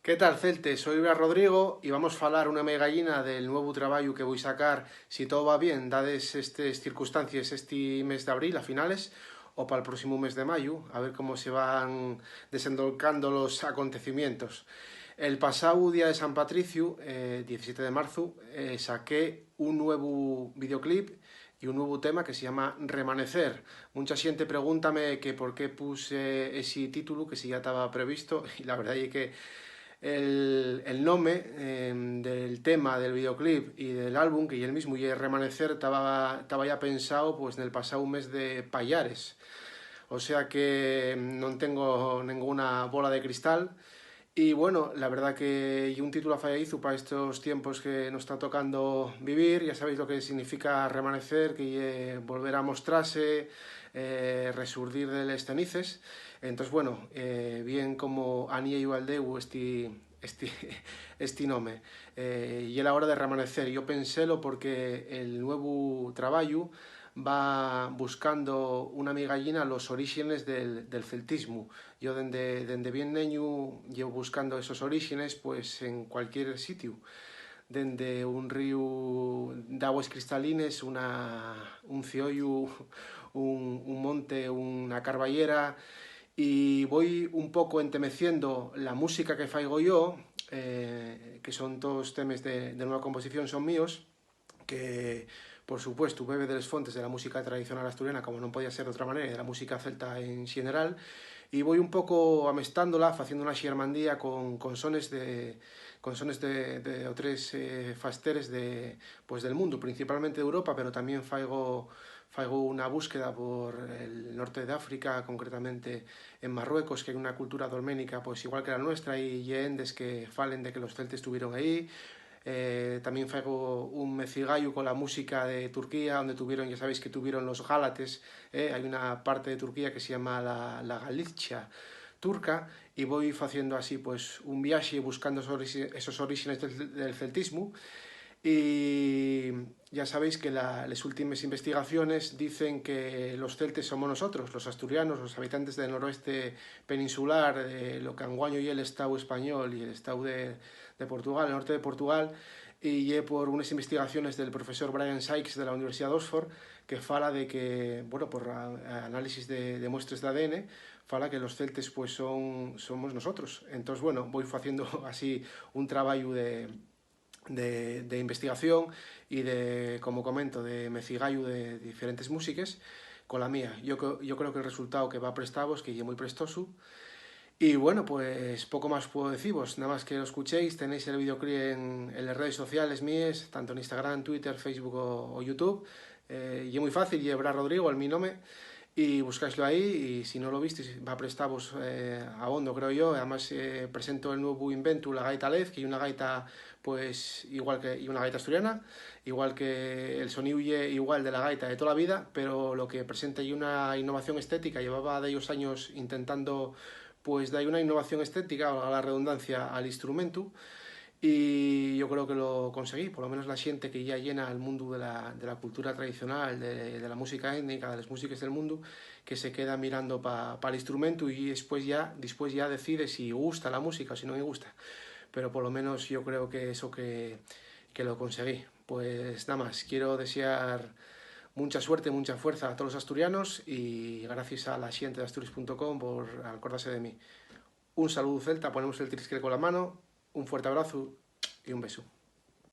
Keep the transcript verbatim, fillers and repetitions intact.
¿Qué tal, Celtes? Soi Bra Rodrigo y vamos falar una migayina del nuevu trabayu que voi sacar, si too va bien, dades estes circunstancies, esti mes d'abril a finales, o pal próximu mes de mayu, a ver cómo se van desendolcando los acontecimientos. El pasáu día de San Patriciu, eh, diecisiete de marzu, eh, saqué un nuevu videoclip y un nuevu tema que se llama Remanecer. Muncha xente pregúntame que por qué puse esi títulu, que si ya taba previsto, y la verdá ye que el, el nome, em, del tema, del videoclip y del álbum, que ye el mismu, ye Remanecer, taba, taba ya pensao, pues, nel pasáu mes de payares. O sea que, em, non tengo nenguna bola de cristal. Y, bueno, la verdá que ye un títulu afayadizu pa estos tiempos que nos ta tocando vivir. Ya sabéis lo que significa remanecer, que ye volver a mostrase, eh, resurdir de les cenices. Entós, bueno, eh, bien como aniellu al deu esti, esti, esti nome. Eh, ye la hora de remanecer. Yo penselo porque el nuevu trabayu va buscando una migayina los oríxenes del, del celtismu. Yo dende, dende bien neñu llevo buscando esos oríxenes, pues, en cualquier sitiu. Dende un ríu d'agues cristalines, una, un ciollu, un, un monte, una carbayera, y voi un poco entemeciendo la música que faigo yo, eh, que son toos temes de, de nueva composición, son míos, que, por supuesto, bebe de les fontes de la música tradicional asturiana, como non podía ser d'otra manera, y de la música celta en xeneral, y voi un poco amestándola, faciendo una xermandía con, con sones de, con sones de, de otres, eh, fasteres de, pues, del mundu, principalmente d'Europa, pero tamién faigo, faigo una búsqueda por el norte d'África, concretamente en Marruecos, que hai una cultura dolménica, pues, igual que la nuestra, y ye endes que falen de que los celtes tuvieron ehí. Eh, tamién faigo un mecigayu cola música de Turquía, onde tuvieron, ya sabéis que tuvieron los Gálates, eh, hai una parte de Turquía que se llama la, la Galicia turca, y voi faciendo así, pues, un viaxe buscando esos orixi-, esos oríxenes del, del celtismu. Y ya sabéis que la, les últimes investigaciones dicen que los celtes somos nosotros, los asturianos, los habitantes del noroeste peninsular, de lo que anguaño ye el Estau español y el Estau de, de Portugal, el norte de Portugal, y ye por unes investigaciones del profesor Brian Sykes de la Universidad de Oxford, que fala de que, bueno, por a-, análisis de, de muestres d'A D N, fala que los celtes, pues, son, somos nosotros. Entós, bueno, voi faciendo así un trabayu de, de, de investigación y de, como comento, de mecigayu de diferentes músiques cola mía. Yo cre-, yo creo que el resultao que va prestavos, que ye mui prestosu. Y, bueno, pues, poco más puedo decivos, nada más que lo escuchéis, tenéis el videoclip en, en les redes sociales míes, tanto en Instagram, Twitter, Facebook o, o YouTube. Eh, ye mui fácil, ye Bra Rodrigo, el mi nome, y buscáislo ahí, y si no lo vistis, va prestavos, eh, abondo, creo yo. Además, eh, presento el nuevu inventu, la gaita Lez, que ye una gaita, pues, igual que, ye una gaita asturiana, igual que el soníu ye igual de la gaita de tola vida, pero lo que presenta ye una innovación estética. Llevaba dellos años intentando, pues, dar una innovación estética, valga la redundancia, al instrumentu, y yo creo que lo conseguí. Por lo menos la xente que ya llena el mundu de la, de la cultura tradicional, de, de la música étnica, de les músiques del mundu, que se queda mirando pa, pa'l instrumentu y después ya, después ya decide si gusta la música o si no le gusta. Pero por lo menos yo creo que eso que, que lo conseguí. Pues nada más, quiero desear muncha suerte, muncha fuerza a todos los asturianos y gracias a la xente de asturias punto com por acordarse de mí. Un saludu celta, ponemos el trisquel con la mano, un fuerte abrazu y un besu.